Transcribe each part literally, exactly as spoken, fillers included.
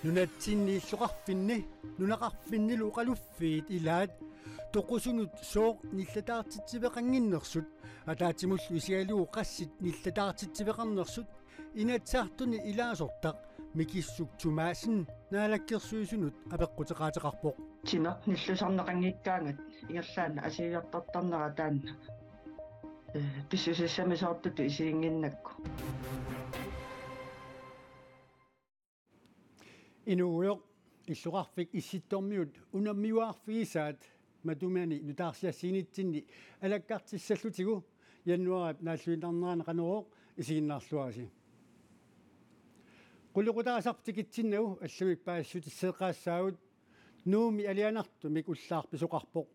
Nunatsinni illoqarfinni nunaqarfinnilu oqaluffiit ilaat toqusunut sooq nillataartitsiveqannginnersut ataatsimullu isigalugu qassit nillataartitsiveqarnersut Inatsisartuni ilaasortaq Mikissuk Thomassen Naalakkersuisunut apeqquteqaateqarpoq. Timer nillusarneqanngikkaangat ingerlaannaq assigiiartortarnera taanna, eh, pissusissamisoortutut isiginnginnakku. Inuugujoq illoqarfik Issittormiut unammiuaarfigisaat matumani nutaarsiassaanitsinni alakkartissallutigu januaarip naalluinnarnerani Qanorooq isiginnaarluarisi. Qulequtaasarput tikitsinnagu allamik paasissutisseeqqaassaagut. Nuummi alianartumik ullaaq pisoqarpoq.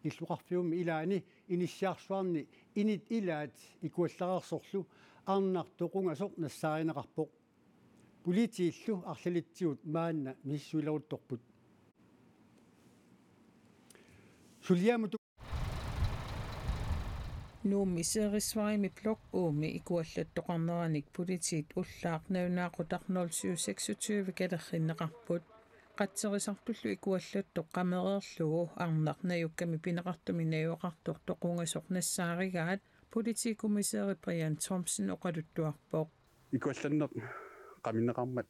Illoqarfiummi ilaani inissiarsuarni init ilaat ikuallareersorlu arnaq toqungasoq nassaarineqarpoq. Politiillu arlalitsigut maanna misissuileruttorput. Suliamut Nuummi Seerisvarimi Blok U-mi ikuallattoqarneranik politiit ullaaq nalunaaqutaq nul syv seksogtyve kalerrinneqarput. Qatserisartullu ikuallattoq qamereerlugu arnaq najukkami pineqartumi najugaqartoq toqungasoq nassaarigaat politikommissæri Brian Thomsen oqaluttuarpoq. Ikuallanneq qaminneqarmat,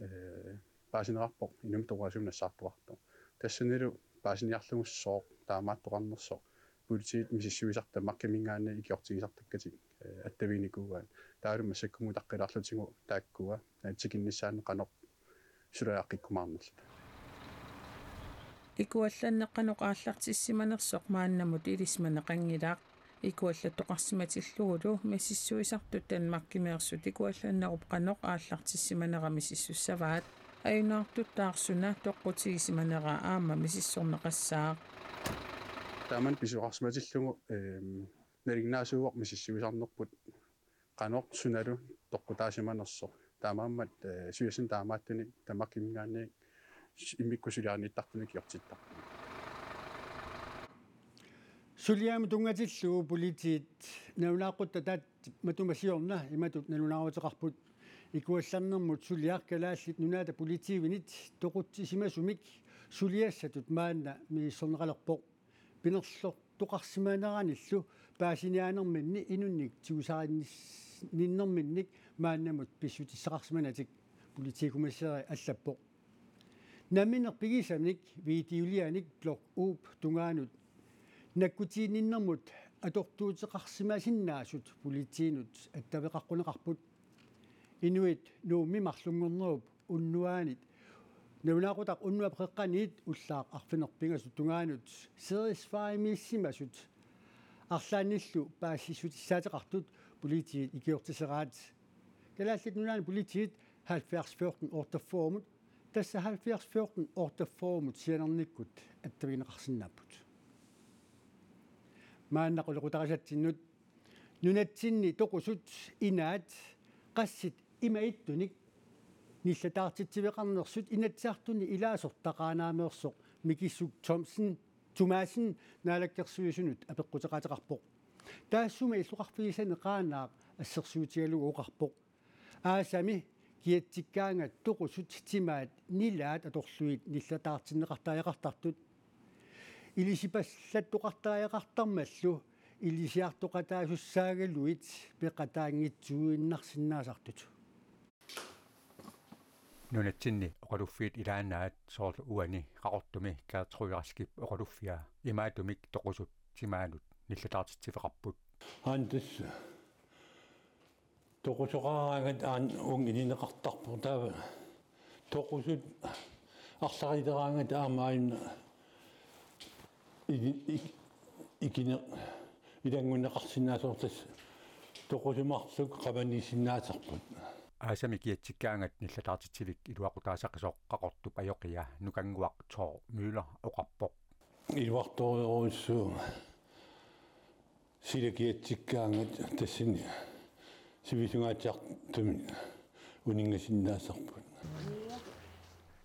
eh, paasineqarpoq inummit toqorasuumik nassaartoqartoq. Tassanilu paasiniarlugu sooq taamaattoqarnersoq politiit misissuisartut Danmarkiminngaanniit ikiortigisartakkatik, eh, attaviginikuuaat. Taavalu massakkumut utaqqilaarlutigu taakkua, eh, tikinnissaannut qanoq suliaqqikkumaarnerluta. Ikuallanneq qanoq aallartissimanersoq maannamut ilisimaneqanngilaq. Ikuallattoqarsimatillugulu misissuisartut Danmarkimeersut ikuallannerup qanoq aallartissimanera misissussavaat. Ajunaartuttaaq suna toqqutigisimanera aamma misissorneqassaaq. Taamani pisoqarsimatillugu, ehm, nalinginnaasuuvoq misissuisarnerput qanoq sunalu toqqutaasimanersoq. Taamaammat, eh, suliassat taamaattunik Danmarkiminngaanniit immikkut suliariniittartunik ikiortittarput. Suliamut tunngatillugu politiit nalunaaqutaq ataatsip matuma siorna imatut nalunaaruteqarput. Ikuallannermut suliaq Kalaallit Nunaata politiivinit toqutsisimasumik suliassatut maanna misissorneqalerpoq. Pinerlortoqarsimaneranillu paasiniaanerminni inunnik tigusarinninnerminnik maannamut pissutissaqarsimanatik politikommissæri allappoq. Nammineq pigisanik videolianik Blok U-p tungaanut nakkutiinninnermut atortuuteqarsimasinnaasut politiinut attaveqaqquneqarput. Inuit Nuummi marlunngornerup unnuaanit, nalunaaqutaq unnuap qeqqaniit ullaaq arfineq-pingasut tungaanut Seerisvarimiissimasut arlaannillu paasissutissaateqartut politiit ikiortiseraat. Kalaallit Nunaanni politiit halvfjerds fjorten otteogfyrremut, tassa halvfjerds fjorten otteogfyrremut sianernikkut attavigineqarsinnaapput. Maanna qulequtarisatsinnut nunatsinni toqusut inaat qassit imaattunik nillataartitsiveqarnersut Inatsisartuni ilaasortaq Qaanaameersoq Mikissuk Thomsen, Thomassen Naalakkersuisunut apeqquteqaateqarpoq. Taassuma illoqarfigisani Qaanaaq assersuutigalugu oqarpoq: Aasami kiatsikkaangat toqusut timaat nilaat atorlugit nillataartinneqartariaqartartut. Ilisipallattoqartariaqartarmallu ilisiartoqataasussaagaluit peqataanngitsuuinnarsinnaasartut. Nunatsinni oqaluffiit ilaannaat soorlu uani Qaqortumi Gertrud Raskip oqaluffia imaattumik toqusut timaanut nillataartitsiveqarput. Aana tassa toqusoqaraangat aana uunga ilineqartarpoq, taava toqusut arlaleriaraangat aamma aajuna ili-, ik-, ikine-, ilanngunneqarsinnaasoq, tassa toqusut marluk qamaniissinnaasarput. Aasami kiatsikkaangat nillataartitsivik iluaqutaasaqisoq Qaqortup ajoqia Nukannguaq Thor Møller oqarpoq. Iluartorujussuuvoq sila kiatsikkaangat tassani sivisungaatsiartumik uninngasinnaasarput.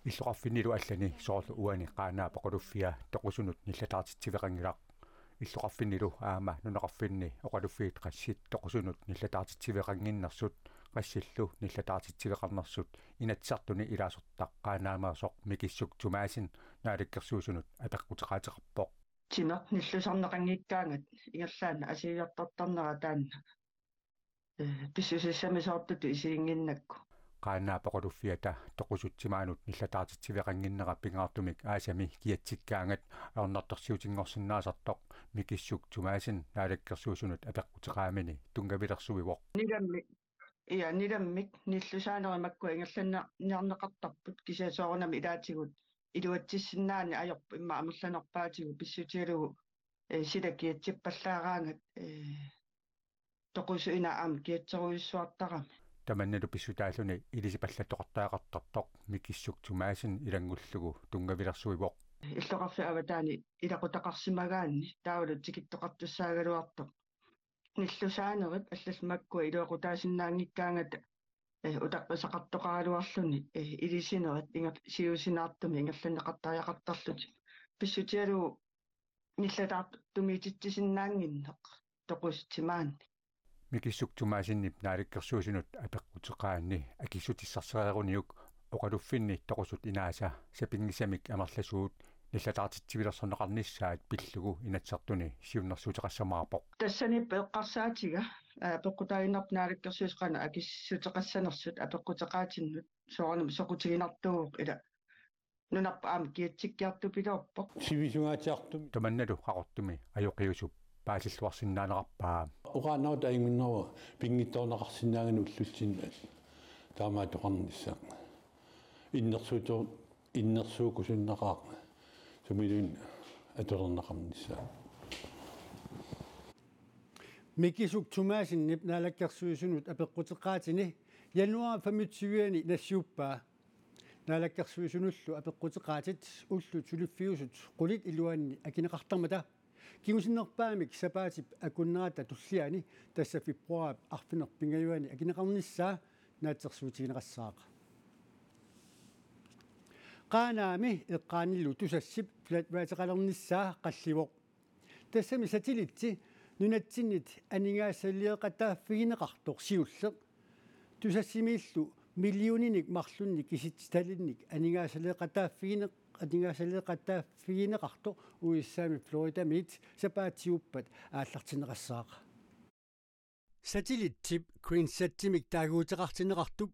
Illoqarfinnilu allani soorlu uani Qaanaap oqaluffia toqusunut nillataartitsiveqanngilaq. Illoqarfinnilu aamma nunaqarfinni oqaluffiit qassit toqusunut nillataartitsiveqannginnersut Qassillu nillataartitsiveqarnersut Inatsisartuni ilaasortaq Qaanaameersoq Mikissuk Thomassen Naalakkersuisunut apeqquteqaateqarpoq. Timer nillusarneqanngikkaangat ingerlaannaq assigiiartortarnera taanna, eh, pissusissamisoortutut isiginnginnakku. Qaanaap oqaluffiata toqusut timaanut nillataartitsiveqannginnera pingaartumik aasami kiatsikkaangat ajornartorsiutinngorsinnaasartoq Mikissuk Thomassen Naalakkersuisunut apeqquteqaamini tunngavilersuivoq. Nilammik, ja, nilammik nillusaanerit makkua ingerlanniarneqartarput, kisianni soorunami ilaatigut iluatsissinnaaneq ajorpoq immaqa amerlanerpaatigut pissutigalugu, eh, sila kiatsippallaaraangat, eh, toqusut ina aamma kiatserujussuartarami. Tamannalu pissutaalluni ilisipallattoqartariaqartartoq Mikissuk Thomassen ilanngullugu tunngavilersuivoq. Illoqarfiup avataani ilaqutaqarsimagaanni taavalu tikittoqartussaagaluartoq. Nillusaanerit allallu makkua iluaqutaasinnaanngikkaangata, eh, utaqqisaqartoqaraluarluni, eh, ilisinerit inger-, siusinaartumik ingerlanneqartariaqartarlutik. Pissutigalugu nillataartumiititsisinnaannginneq toqusut timaanni. Mikissuk Thomassenip Naalakkersuisunut apeqquteqaanni akissutissarsereeruniuk oqaluffinni toqusut inaasa sapinngisamik amerlasuut nillataartitsivilersorneqarnissaat pillugu Inatsisartuni siunnersuuteqassamaarpoq. Tassaniippoq eqqarsaatiga, aa, apeqqutaaginnarpoq Naalakkersuisut qanoq akissuteqassanersut apeqquteqaatinnut, soorunami soqutiginartuuvoq ila nunarput aamma kiatsikkiartupiloorpoq. Sivisungaatsiartumik. Tamannalu Qaqortumi ajoqiusup paasilluarsinnaanerarpaa. Oqaannarluta ajunngilaq pinngitsoorneqarsinnaanngilaq ullutsinni taamaattoqarnissaq. Innersuuto-, innersuukkusunnaqaaq sumiluunniit atulerneqarnissaa. Mikisuk Thomassenip Naalakkersuisunut apeqquteqaatini januar femogtyve-ani nassiuppaa. Naalakkersuisunullu apeqquteqaatit ullut suliffiusut qulit iluanni akineqartarmata. Kingusinnerpaamik sapaatip akunnerata tulliani, tassa februaarip arfineq-pingajuani akineqarnissaa naatsorsuutigineqassaaq. Qaanaami eqqaanilu Tusassip flat rate-qalernissaq qallivoq. Tassami satellitti nunatsinnit aningaasaleeqataaffigineqartoq siulleq Tusassimiillu millioninik marlunnik kisitsitalinnik aningaasaleeqataaffigine-, aningaasaleeqataaffigineqartoq U S A-mi Floridamiit sapaatiuppat aallartinneqassaaq. Satellittip GreenSatimik taaguuteqartinneqartup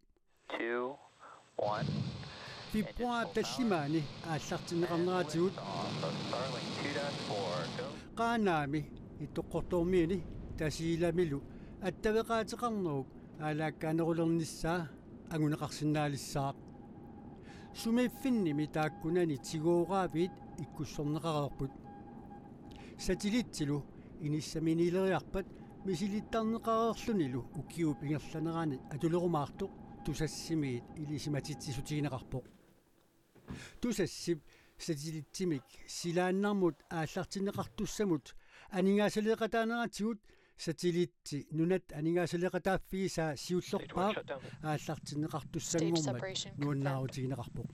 two, one. Februar tallimaani aallartinneqarneratigut Qaanaami Ittoqqortoormiini Tasiilamilu attaveqaateqarnerup aalaakkaanerulernissaa anguneqarsinnaalissaaq. Sumiiffinnimi taakkunani tigooraavit ikkussorneqareerput. Satellittilu inissaminiileriarpat misilittarneqareerlunilu ukiup ingerlanerani atulerumaartoq Tusassimiit ilisimatitsissutigineqarpoq. Tusassip satellittimik silaannarmut aallartinneqartussamut aningaasaleeqataaneratigut satellitti nunat aningaasaleeqataaffigisaa siullerpaaq aallartinneqartussanngormat nuannaarutigineqarpoq.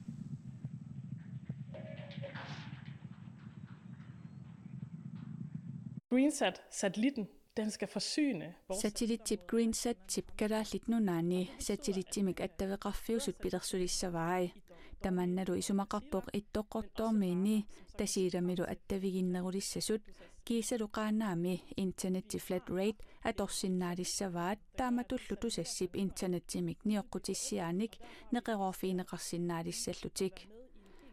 GreenSat-satellitten, den skal forsyne vores Satellittip GreenSatip Kalaallit Nunaanni satellittimik attaveqarfiusut pilersulissavai. Tamannalu isumaqarpoq Ittoqqortoormiini Tasiilamilu attaviginnerulissasut kiisalu Qaanaami internetti flat rate atorsinnaalissavaat, taamatullu Tusassip internettimik nioqqutissiaanik neqeroorfigineqarsinnaalissallutik.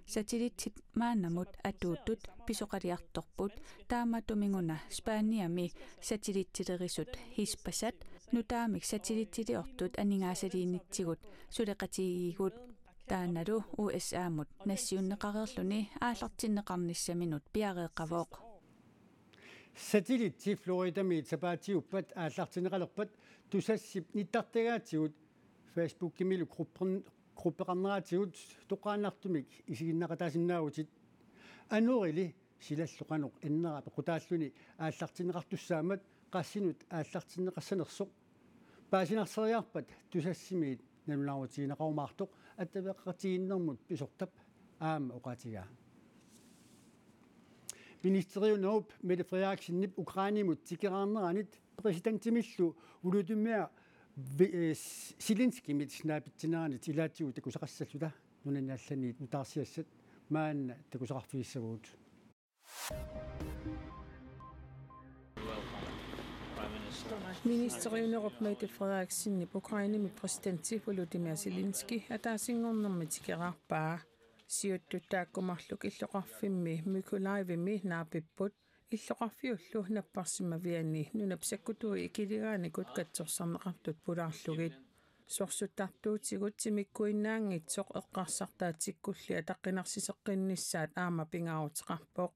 Satellittit maannamut atuuttut pisoqaliartorput, taamatuminnga Spaniami satellittilerisut Hispasat nutaamik satellittiliortut aningaasaliinitsigut suleqatigigigut. Taannalu U S A-mut nassiunneqareerluni aallartinneqarnissaminut piareeqqavoq. Satellitti Floridamiit sapaatiuppat aallartinneqalerpat Tusassip nittartagaatigut Facebookimilu gruppen-, gruppeqarneratigut toqqaannartumik isiginnaaqataasinnaavutit. Anorili silallu qanoq ennera pequtaalluni aallartinneqartussaammat qassinut aallartinneqassanersoq paasinarseriarpat Tusassimiit nalunaarutigineqarumaartoq attaveqaqatigiinnermut pisortap aamma oqaatigaa. Ministeriunerup Mette Frederiksenip Ukrainemut tikeraarneranit præsidentimillu Volodymyr Vi-, eh, s-, Zelenskyjimit naapitsinerannit ilaatigut takusaqassalluta nunanit allaniit nutaarsiassat maanna takusaqarfigissavagut. Ministeriunerup Mette Frederiksenip Ukrainemi præsidenti Volodymyr Zelensky ataasinngornermi tikeraarpaa. Siuttut taakku marluk illoqarfimmi Mykolaiviimi naapipput. Illoqarfiullu napparsimaviani nunap sakkutui ikiligaannikut katsorsarneqartut pulaarlugit. Sorsuttartuutigut timikkuinnaanngitsoq eqqarsartaatsikkulli ataqqinarsiseqqinnissaat aamma pingaaruteqarpoq.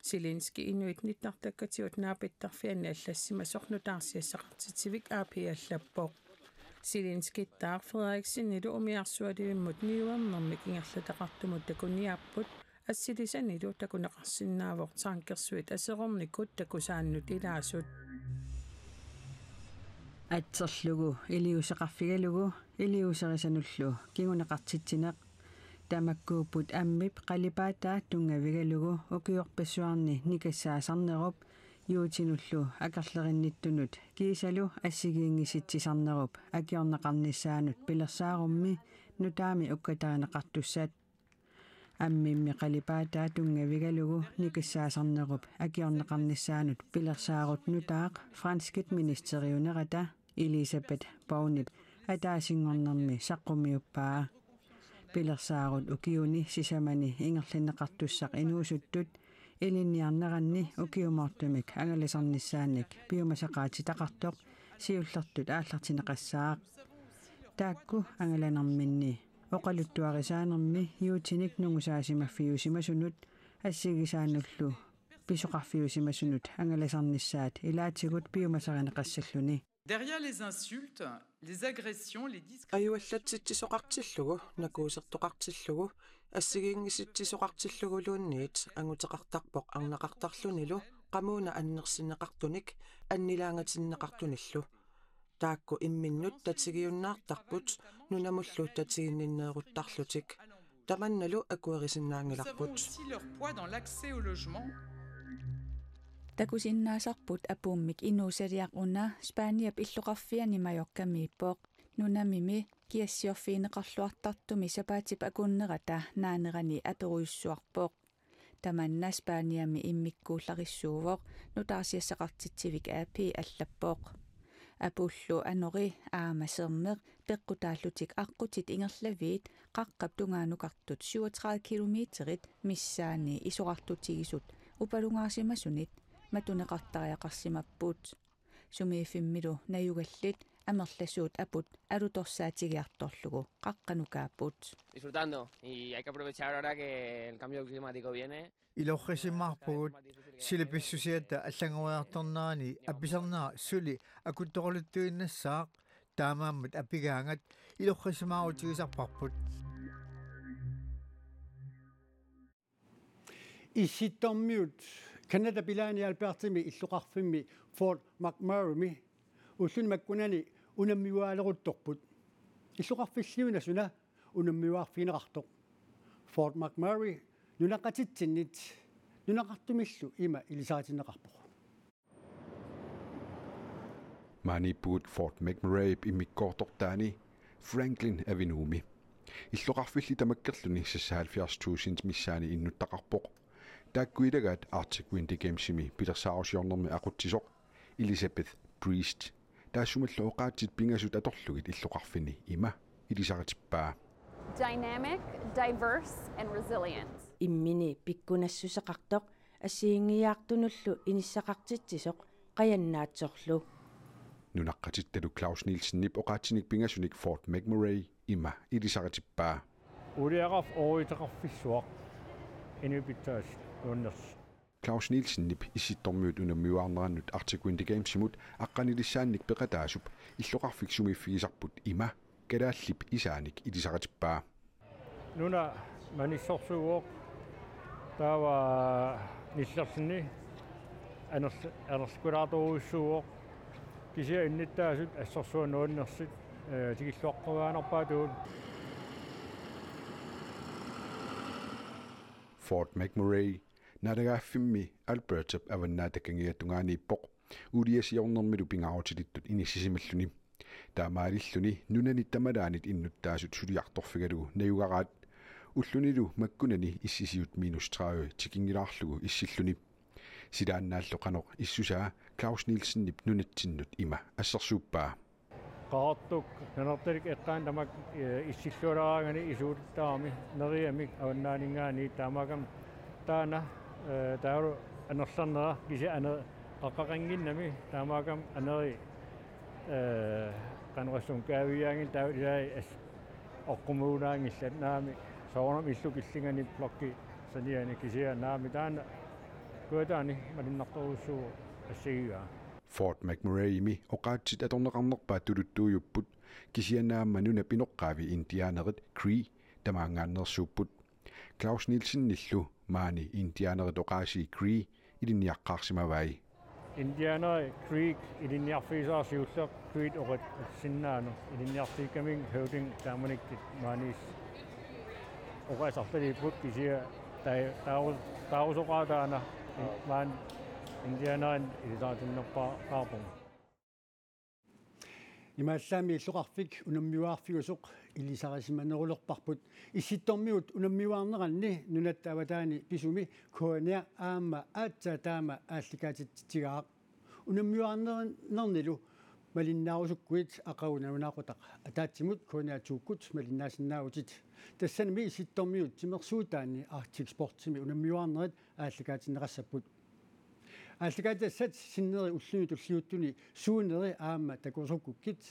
Zelensky inuit nittartakkatigut naapittarfianni allassimasoq nutaarsiassaqartitsivik A P allappoq. Zelenskyittaaq Frederiksenilu umiarsualivimmut niuernermik ingerlataqartumut takuniaapput, assilisanilu takuneqarsinnaavoq tankersuit aserornikut takusaannut ilaasut. Atserlugu iliuuseqarfigalugu iliuuserisanullu kinguneqartitsineq. Tamakkuupput ammip qalipaataa tunngavigalugu ukiorpassuarni nikassaasarnerup juutinullu akerlerinnittunut kiisalu assigiinngisitsisarnerup akiorneqarnissaanut pilersaarummi nutaami ukkatarineqartussat. Ammimmi qalipaataa tunngavigalugu nikassaasarnerup akiorneqarnissaanut pilersaarut nutaaq franskit ministeriunerata Elisabeth Bornep ataasinngornermi saqqummiuppaa. Pilersaarut ukiuni sisamani ingerlanneqartussaq inuusuttut ilinniarneranni ukiumoortumik angalasarnissaannik piumasaqaatitaqartoq siullertut aallartinneqassaaq. Taakku angalanerminni oqaluttuarisaanermi juutinik nungusaasimaffiusimasunut assigisaanullu pisoqarfiusimasunut angalasarnissaat ilaatigut piumasarineqassalluni. Derrière les insultes, les agressions, les discréditations. Ajuallatsitsisoqartillugu, nakuusertoqartillugu, assigiinngisitsisisoqartilluguluunniit anguteqartarpoq arnaqartarlunilu qamuuna annersinneqartunik annilaangatinneqartunillu. Taakku imminnut tatigiunnaartarput nunamullu tatiginninneeruttarlutik. Tamannalu akuerisinnaanngilarput. Nous avons aussi leur poids dans l'accès au logement. Takusinnaasarput apuummik inuusaliaq una Spaniap illoqarfiani Mallorcamiippoq. Nunamimi kiassiorfigineqarluartartumi sapaatip akunnerata naanerani aperujussuarpoq. Tamanna Spaniami immikkuullarissuuvoq, nutaarsiassaqartitsivik A P allappoq. Apullu anori aamma sermeq peqqutaallutik aqqutit ingerlaviit qaqqap tungaanukartut syvogtredive kilometerit missaanni isorartutigisut upalungaarsimasunit matuneqartariaqarsimapput. Sumiiffimmilu najugallit amerlasuut aput alutorsaatigiartorlugu qaqqanukaapput. Disfrutando, y hay que aprovechar ahora que el cambio climático viene. Ilorrisimaarpugut, sila pissusiata allanngoriartornerani apisarnera suli akuttoruluttuinnassaaq, taamaammat apigaangat ilorrisimaarutigisarparput. Issittormiut Canadap ilaani Albertami illoqarfimmi Fort McMurraymi ulluni makkunani unammiuaaleruttorput. Illoqarfilliuna suna unammiuaarfigineqartoq? Fort McMurray nunaqqatitsinnit nunaqartumillu ima ilisaritinneqarpoq. Maaniippugut Fort McMurrayp immikkoortortaani Franklin Avenuemi. Illoqarfilli tamakkerluni seksoghalvfjerds tusind missaani innuttaqarpoq. Taakku ilagaat Arctic Winter Gamesimi pilersaarusiornermi aqutsisoq Elizabeth Priest. Taassumalu oqaatsit pingasut atorlugit illoqarfini ima ilisaritippaa. Dynamic, diverse, and resilient. Immini pikkunassuseqartoq, assigiinngiiaartunullu inissaqartitsisoq, qajannaatsorlu. Nunaqqatittalu Claus Nielsenip oqaatsinik pingasunik Fort McMurray ima ilisaritippaa. Uuliaqarf oruiteqarfissuaq inuit pitsaasut nuannersoq. Claus Nielsenip Issittormiut unammiuaarnerannut Arctic Winter Gamesimut aqqanilissaannik peqataasup illoqarfik sumiiffigisarput ima kalaallip isaanik ilisaritippaa. Nuna manissorsuuvoq, taava nillerluni anerl-, anerlukulaartorujussuuvoq. Kisianni innuttaasut assorsuaq nuannersut, ee, tikilluaqqugaanerpaatut. Fort McMurray naalagaaffimmi Albertap avannaata kangiata tungaaniippoq, uuliasiornermilu pingaarutilittut inissisimalluni. Taamaalilluni nunani tamalaanit innuttaasut suliartorfigalugu najugaraat. Ullunilu makkunani issisiut minus tredive tikinngilaarlugu issilluni. Silaannaallu qanoq issusaa Claus Nielsenip nunatsinnut ima assersuuppaa. Qaqortoq Nanortalik eqqaani tamakku, eh, issilluaraangani isuuttarami neriamik avannaaninngaanniit taamaakkami taanna, eh, taava anerlernera kisianni ane-, qaqqaqannginnami taamaakkami aneri, eh, qanoq assut kaaviiaanngilaq taava ilai as-, oqqumiuunaanngillat naamik soorunami illup killingani blokki saniani kisianni naamik taanna kujataani malunnartorujussuuvoq assigigaa. Fort McMurraymi oqaatsit atorneqarnerpaat tuluttuujupput, kisianni aamma nunap inoqqaavi indianerit Cree tamaanngaanneersuupput. Claus Nielsenillu maani indianerit oqaasii Cree ilinniaqqaarsimavai. Indianeri Cree ilinniarfigisara siulleq Cree oqaatsinnaanut ilinniarfigikkamiuk høvding taamanikkut maaniis oqaasii arlaliipput kisianni tai-, taau-, taarusoqaataana maani indianerit ilisaritinnerpaaqaarpugut. Imaallaammi illoqarfik unammiuaarfigusoq ilisarisimanerulerparput. Issittormiut unammiuaarneranni nunatta avataani pisumi K N R aamma aatsaat taama aallakaatitsigaaq. Unammiuaarnernilu malinnaarusukkuit aqagu nalunaaqutaq ataatsimut K N R to-kkut malinnaasinnaavutit. Tassanimi Issittormiut timersuutaanni Arctic Sportsimi unammiuaarnerit aallakaatinneqassapput. Aallakaatitassat sinneri ulluni tulliuttuni suuneri aamma takusukkukkit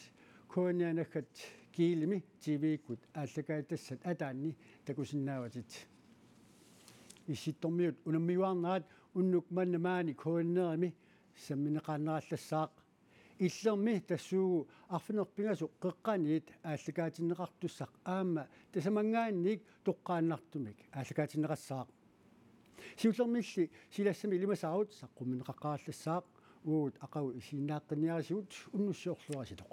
K N R naggat Kielimi T V-kkut aallakaatitassat ataanni takusinnaavatit. Issittormiut unammiuaarnerat unnuk manna maani K N R-imi sammineqaannarallassaaq. Illermi tassuugu arfineq-pingasoq qeqqaniit aallakaatinneqartussaq aamma tasamanngaanniit toqqaannartumik aallakaatinneqassaaq. Siullermilli silassami ilimasaarut saqqummiunneqaqqaarallassaaq, uagut aqagu isiginnaaqqinniarisigut unnussiorluarisilu.